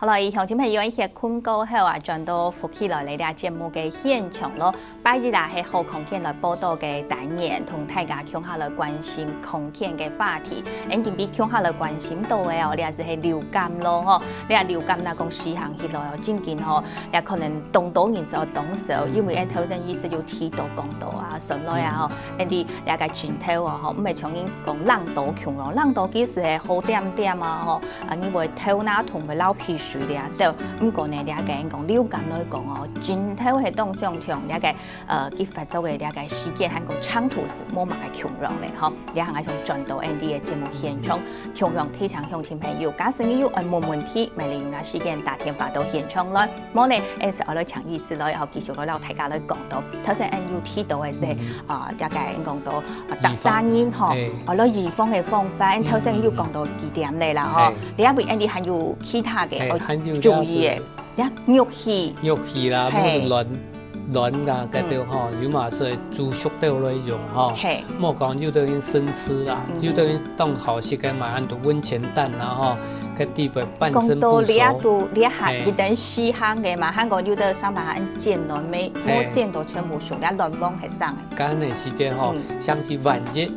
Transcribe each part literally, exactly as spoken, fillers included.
來，鄉親朋友，一歇睏過後啊，轉到福氣來了這節目个現場咯。拜一啊，係好康健來報到个單元，同大家共下來關心康健个話題。恁今晡日共下來關心到个哦，這就係流感咯吼。這流感若講時行起來哦，正經吼，這可能當多人就當愁，因為恁頭先醫師有提到講到啊，順來啊吼，恁這个症頭哦吼，毋係像人講冷到共樣，冷到其實係好點點啊吼， 啊，你會頭那痛，會流鼻水這兜。毋過呢，這个講流感來講哦，症頭係當相像，這个呃，佢發作个這个時間還過長度係無麼个共樣咧吼。這下𠊎想轉到𠊎等个節目現場，共樣提醒鄉親朋友，假使你有愛問問題，乜利用這時間打電話到現場來。無呢，還係愛來請醫師來吼，繼續來摎大家來講到。頭先𠊎有提到个係，啊，這个講到啊，逐儕人吼，愛來預防个方法，𠊎頭先有講到幾點咧啦吼。 這位恁樣還有其他个愛注意个，這肉氣，肉氣啦，莫係卵，卵啦，該兜吼，有嘛係煮熟兜來用吼，莫講有兜人生吃啦，有兜人當好食个嘛，恁多溫泉蛋啦吼，該底背半生不熟。講到這都這下一等時行个嘛，還過有兜上班還煎卵，無無煎到全部熟，這卵黃係生个。該个時節吼，像係萬一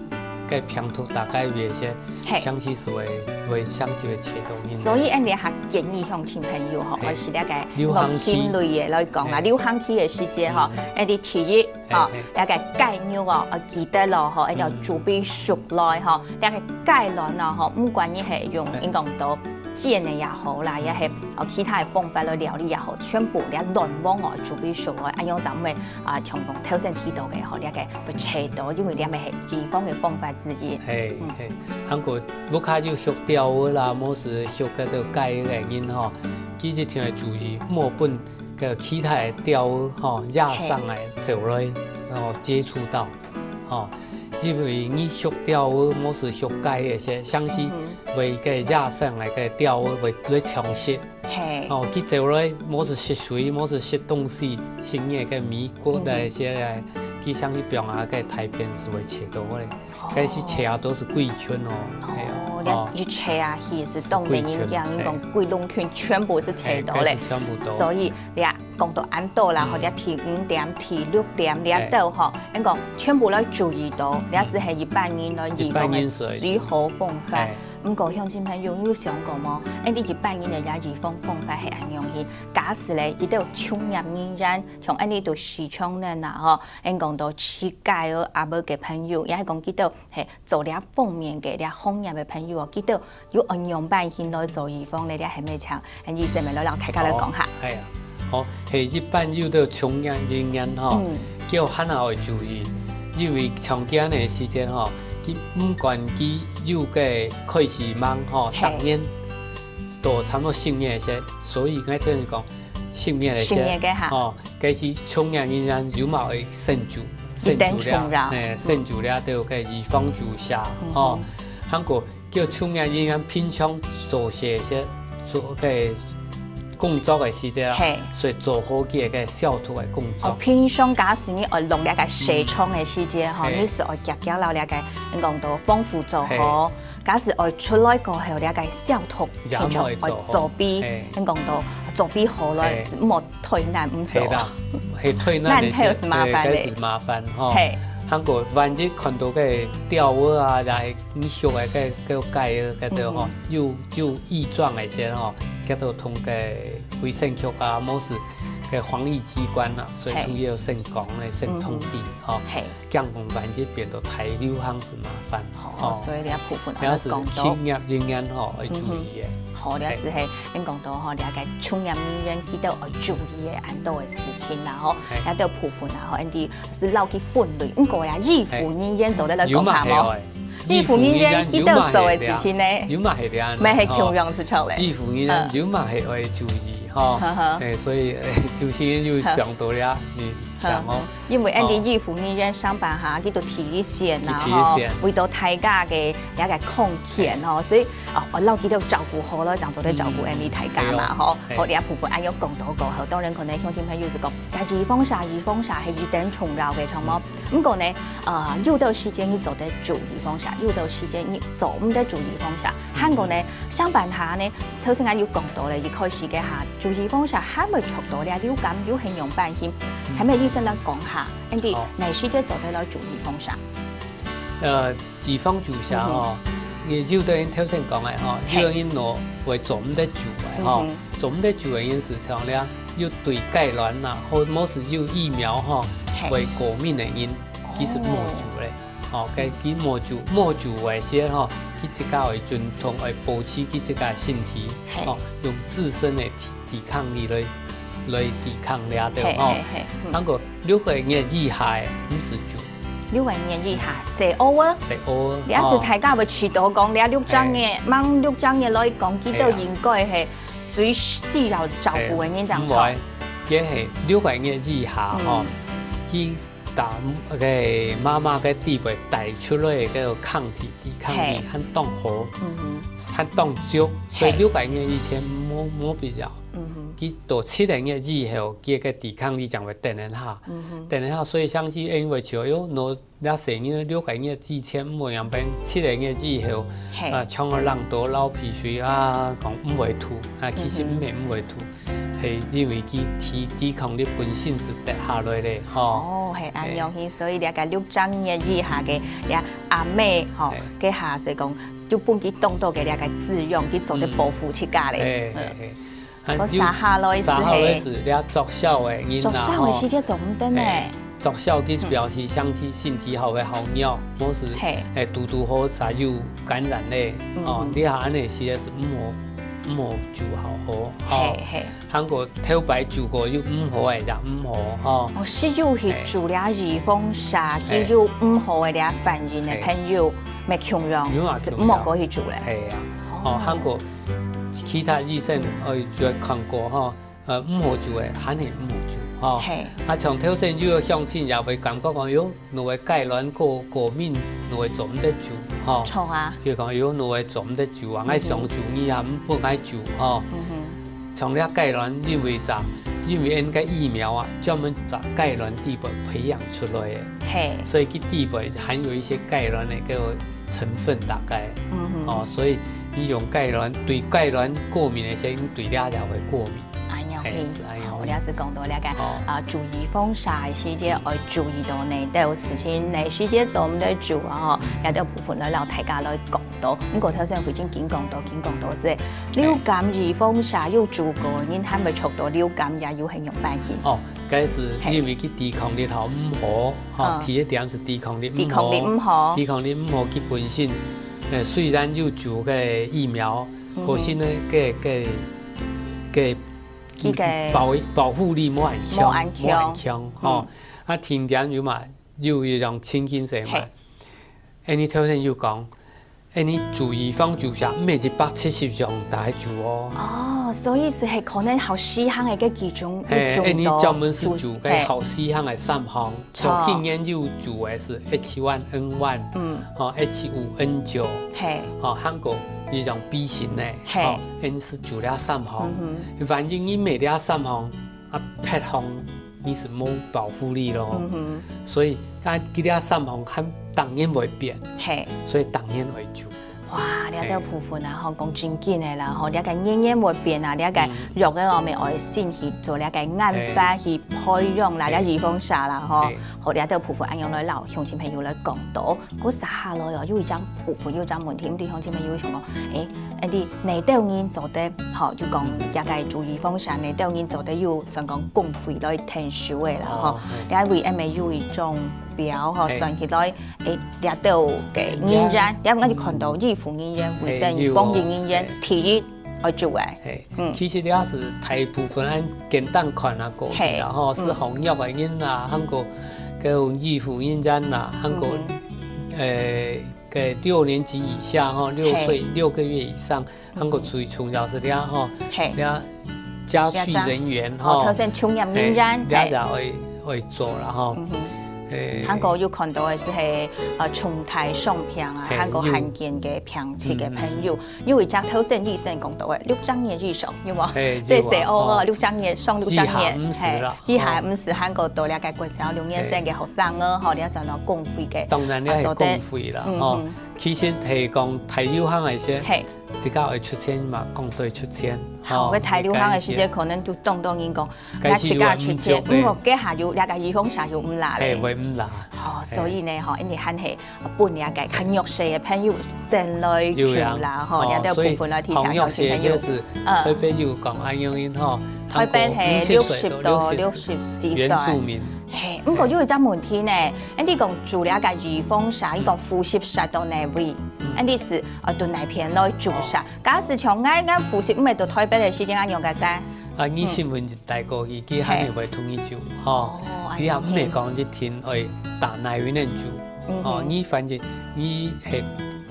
該病毒大概有一些 嘿。相信係會，會相信會切到人。所以，恁樣還建議鄉親朋友吼，嘿。愛食這个流行期。禽類个來講啦，嘿。流行期个時節吼，嗯。恁樣第一，吼，嘿，嘿。這个雞肉哦，愛記得咯，吼，一定愛煮分熟來，吼，這个雞卵哦，吼，毋管你係用，嘿。應講到煎个也好啦，也係，哦，其他个方法來料理也好，全部這卵黃哦，煮分熟來，恁樣正毋會 啊，像講頭先提到个吼，這个會切到，因為這乜係預防个方法之一。嘿，嗯。嘿，還過屋下有畜鳥仔啦，無係畜該兜雞个人吼，記得愛注意，莫分該其他个鳥仔吼，野生个走來，然後接觸到，吼，因為你畜鳥仔，無係畜雞个時，像係會該野生个該鳥仔會來搶食。 嘿。哦，佢走來，無係食水，無係食東西，食你个米，過來些來，佢像去放啊，該大便係會切到个。哦。該係切啊，都係細菌哦。哦，嘿啊，哦。這一切啊，係當得人驚，係細菌，你講，嘿。歸籠群全部係切到咧。嘿，該係全部都。所以，這講到恁多啦，嗯。吼，這第五點、第六點，這兜吼，嘿。應講全部來注意到，這係一般人來預防个，一般人係，最好方法。嘿。 毋過鄉親朋友有想過無？恁樣一般人个這預防方法係恁樣去。假使咧，佢兜從業人員，像恁樣到市場內啊，吼，恁講到飼雞仔啊，無个朋友，也係講佢兜係做這方面个這行業个朋友哦，佢兜有恁樣般去來做預防咧，這係毋係像，恁醫生來摎大家來講下。哦，係啊。 哦，係一般有兜從業人員吼，嗯。佢還愛注意，因為長期个時間吼，佢毋管佢有个開始忙吼，嘿。逐年都差毋多十月个時，所以𠊎聽人講，十月个時，十月个哈。哦，該係從業人員有嘛愛慎注，一定重要。慎注了，嘿，慎注了，都有个預防注射，嗯哼。吼，還過 叫從業人員平常做些，些做个工作个時節啦，嘿。所以做好佢个消毒个工作。哦，平常假使你愛落這个市場个時節吼，嘿。你係愛遽遽摎這个，講到防護做好。嘿。假使愛出來過後，這个消毒也愛做好。平常愛做好，嘿。講到做備好了，嘿。莫 退難毋做。係啦，係退難个時，難頭係麻煩咧。嘿，該係麻煩吼。嘿。還過萬一看到个鳥仔啊，也係你畜个个个雞仔該兜吼，嗯哼。有，有異狀个時吼，該兜同个衛生局啊，無係个防疫機關啊，所以嘿。都要先講咧，先通知吼。嗯哼。嘿。 驚講萬一變到大流行係麻煩，哦，吼。所以這部分啊，也係講到，從業人員吼，愛注意个。嗯哼。好，這係，嘿。恁講到吼，這个從業人員佢兜愛注意个恁多个事情啦吼，嘿。這兜部分啊吼，恁樣係摎佢分類，毋過呀，醫護人員做得來講下無？嘿。有嘛係愛，醫護人員佢兜做个事情呢？有嘛係這樣，有嘛係這樣，乜係共樣出來咧。吼。醫護人員有嘛係愛注意吼，嗯。呵呵。嘿，所以，欸，主持人有想到了，你這樣哦。因為恁樣醫護人員上班下，佢都第一線啊，第一線。吼，為到大家个這个康健哦，所以哦，愛摎佢兜照顧好咯，正做得照顧恁樣大家嘛，吼。係哦。好，這部分恁樣講到過後，當然可能鄉親朋友就講，但預防射，預防射係一等重要个，著無？毋過呢，呃，有兜時間你做得注預防射，有兜時間你做毋得注預防射。還過呢，上班下呢， 頭先𠊎有講到咧，一開始个下，注預防射還會著到這流感，又係仰般形？還無醫生來講下，恁樣，哦。哪時節做得來注預防射？呃，預防注射哦，嗯哼。你就等於頭先講个吼，嘿。有个人哦，會做毋得注个吼，嗯哼。做毋得注个人係像咧，有對疥癆啦，或無係有疫苗吼，嘿。會過敏个人，其實無注咧。哦。 哦，該佢無注，無注个時吼，佢自家會運動，會保持佢自家个身體，嘿。哦，用自身个抵，抵抗力來，來抵抗這兜，吼。嘿，嘿，嘿，嗯。還過六個月以下个，毋使注。六個月以下，細孲啊。細孲啊，這就大家會知道講，這六隻月，嘿。吂六隻月來講，佢都應該係最需要照顧个人，嘿，正著。毋會，這係六個月以下，吼，嗯。佢 打，該媽媽个肚皮帶出來个抗體，抵抗力，嘿。還當好，嗯哼。還當足，所以嘿。六個月以前無，無必要。嗯哼。佢到七個月以後，佢个抵抗力正會等一下，嗯哼。等一下，所以相信因為就有，喏，這細人六個月之前，毋會樣般七個月以後，嘿。啊，像个冷到流鼻水啊，講毋會吐，啊，其實毋係毋會吐。嗯哼。 係因為佢抵，抵抗力本身係跌下來咧，吼。哦，係恁樣嘿，所以這个六隻月以下个這阿姆，吼，嘿。該下係講，就分佢當多个這个滋養，佢做得保護自家咧。嗯。嘿，嘿，嗯。嘿。啊，該續下來係，續下來係，這作痟个人啦，作痟个時節做毋得呢。吼。嘿，作痟佢表示像係身體好个好弱，嗯。無係，嘿。哎，堵堵好就有感染咧。嗯。哦，你下恁樣時節係毋好，毋好注好好，吼。嘿，嘿。 還過頭擺注過又毋好个，也毋好，吼。哦，係有去注這預防射，嘿。佢有毋好个這反應个朋友，嘿。乜共樣，有啊，係毋好過去注咧。共樣。係啊。哦。哦，還過其他醫生，呃，就看過，吼，呃，毋好注个，還係毋好注，吼。嘿。啊，像頭先有个鄉親也會感覺講，喲， 𠊎个疥癆過，過敏，𠊎做毋得注，吼。著啊。佢講，喲，𠊎做毋得注啊，嗯哼。𠊎想注你也毋分𠊎注，吼。嗯哼。像這疥癆，因為啥？因為𫣆个疫苗啊，專門在疥癆肚皮培養出來个。嘿。所以佢肚皮含有一些疥癆个該個成分大概。嗯哼。哦，所以你用疥癆，對疥癆過敏个時，你對這也會過敏。 恁樣去。嘿，係恁樣。好，這係講到這个，哦。啊，注預防射个時節，嗯。愛注意到哪兜事情，哪時節做毋得注啊，吼。嗯。這兜部分來摎大家來講到。毋過頭先已經講到，講到係，嘿。流感預防射有注過，人還會著到流感，也有係仰般形。哦，該係因為佢抵抗力吼毋好，吼，嗯。第一點係抵抗力毋好。抵抗力毋好。抵抗力毋好，佢本身，呃，雖然有注个疫苗，嗯哼。可是呢，个，个，个 佢个保，保護力無恁強，無恁強。無恁強，吼。嗯。啊，定點有嘛，有一種情形係嘛。嘿。哎，你頭先有講，哎，你注預防注射，毋係一百七十種大注哦。哦，所以係，係可能好細項个該幾種，嘿，一種哎，你專門係注个好細項个三項，嘿。 像今年有注个係H one N one，嗯。吼，H五N九，嘿。吼，還過一種B型个，嘿。吼，𫣆係注這三項。嗯哼。萬一你無這三項，啊，別項你係無保護力咯。嗯哼。所以，啊，佢這三項還當然會變，嘿。所以當然會注。 哇，這兜部分啊，吼，講真緊个啦，吼，這个年年會變啊，這个嗯。藥个哦，愛先去做這个研發，嘿。去培養啦，嘿。這預防射啦，吼。嘿。好，這兜部分恁樣來摎鄉親朋友來講到。該續下來哦，有一隻部分，有一隻問題，毋知鄉親朋友想講，誒，恁樣哪兜人做得，吼，就講嗯。這个注預防射，哪兜人做得有，算講公費來𢯭手个啦，吼。哦，嘿。這位M A有一種表，吼，嘿。算起來 誒，這兜个人員，這，這下就看到醫護人員、衛生、嘿，有哦，防疫人員，嘿。第一愛注个。嘿，嗯。其實這係大部分咱簡單看啊，過去啦，嘿，吼，嗯。係防疫个人啦，還過个醫護人員啦，還過，嗯哼。誒，个六年級以下，吼，六歲，嘿。六個月以上， 還過最重要係這吼，嘿。這家屬人員吼，哦，頭先從業人員，嘿，這就愛，愛做啦吼。嗯哼。誒，還過有看到个係，呃，重大傷病啊，嘿，還過罕見个病疾个朋友，有。嗯，嗯。因為這頭先醫生講到个，六隻月以上，有無？嘿，這係哦，有啊，哦。六隻月，上六隻月，以下毋使啦，嘿，以下毋使，哦。還過到這个國小六年生个學生哦，嘿。吼，你愛想到公費个，當然，你愛公費啦，啊，做得，吼。嗯，嗯。其實係講大流行个時，嘿。 自家愛出錢嘛，講對出錢。好，吼，該大流行个時節，可能就當多人講，該自家出錢，該時有人毋足个。毋過該下有，這个預防射有毋罅咧。嘿，會毋罅。吼，嘿。所以呢，吼，因為還係分這个較弱勢个朋友先來注啦，吼，有影。哦，這兜部分來提醒鄉親朋友。所以吼，弱勢个是，呃。特別有講恁樣吼，特別係六十到六十四歲。原住民。嘿，毋過有一隻問題呢，恁樣講注這个預防射，佢講呼吸塞到哪位，嗯。恁樣係，呃，對哪片來注射？哦。 假使像𠊎，𠊎呼吸毋會到台北个時間，恁樣个噻。啊，你身份證帶過去，佢還係會同你注，吼。哦，你也毋會講一定愛打哪位人注，嗯哼。吼，你反正你係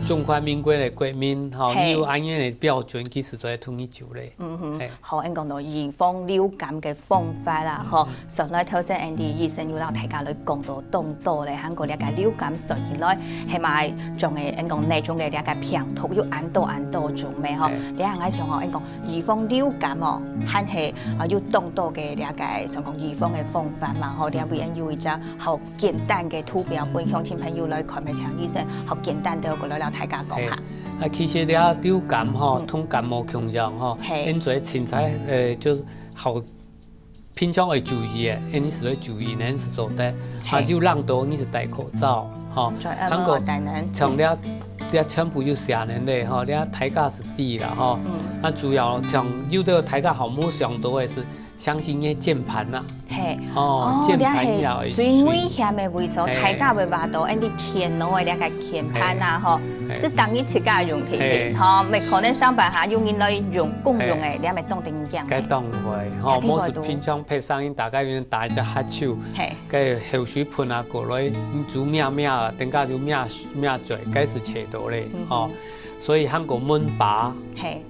中華民國个國民，吼，嘿。你有恁樣个標準，其實就會同你注咧。嗯哼，嘿。好，恁講到預防流感个方法啦，吼，嗯。 上來頭先Andy醫生有摎大家來講到當多咧，還過這个流感算起來，係嘛，種个，恁講哪種个這个病毒有恁多恁多種咩吼？嘿。這下𠊎想吼，恁講預防流感哦，還係，啊，有當多个這个，像講預防个方法嘛吼，這位有一張好簡單个圖表，分鄉親朋友來看，請醫生好簡單个過來摎大家講下。嘿。啊，其實這流感吼，嗯。同感冒共樣吼，嘿。因為凊彩，呃，就好 平常愛注意个，恁樣係愛注意，恁樣係做得。啊，嘿。有冷到，你係戴口罩，吼。在外面還過，戴呢。像這，這全部有寫人咧，吼，這大家係知啦，吼。嗯。啊，主要像有个大家好無想到个係，相信个鍵盤啦。嘿。哦，哦，鍵盤也愛注意。這係最危險个位所，嘿。大家會話到，恁樣電腦个這个鍵盤啊，嘿。吼，嘿。係當然自家用定定，嘿。吼，毋可能上班下用人來用，共用个，嘿。這毋係當定 該當會，吼，這个無係平常別聲音，大家有人打一隻哈啾，嘿。該口水噴啊過來，你就咩咩啊，等下就咩咩嘴，該係吹到咧，嗯哼。吼。所以還過門把，嘿。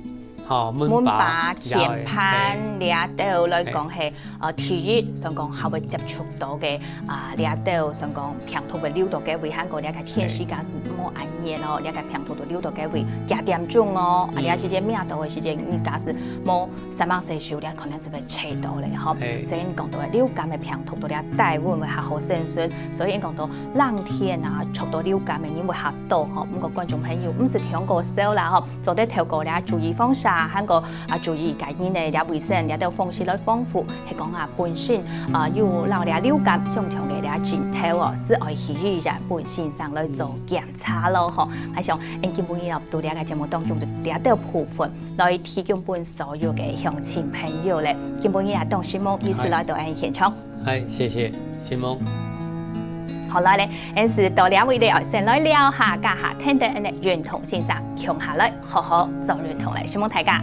吼，門把，門把，鍵盤，嘿。這兜來講係，嘿。呃，第一，想講較會接觸到个，啊，這兜想講病毒會流到該位，還過這个天時假使無恁熱哦，這个病毒就流到該位，幾點鐘哦，啊，嗯。這時節咩到个時節，你假使無 三百歲數量可能就會吹到咧，吼。嘿。所以講到流感个病毒，到這低溫會較好生存，所以講到冷天啊，著到流感个人會較多，吼。毋過觀眾朋友，毋使聽過愁啦，吼，做得透過這注預防射，還過啊注意個人个這衛生，這兜方式來防護，係講啊本身啊有摎這流感相同个這症頭哦，係愛去醫院分先生來做檢查咯，吼。啊像𠊎今晡日哦，在這个節目當中就這兜部分 來提供分所有个鄉親朋友咧。今晡日啊，當承蒙醫師來到𠊎現場。哎，謝謝，承蒙。好，來咧，𠊎係到這位咧，先來尞下，這下聽聽𠊎等運動先生，共下來好好做運動咧，承蒙大家。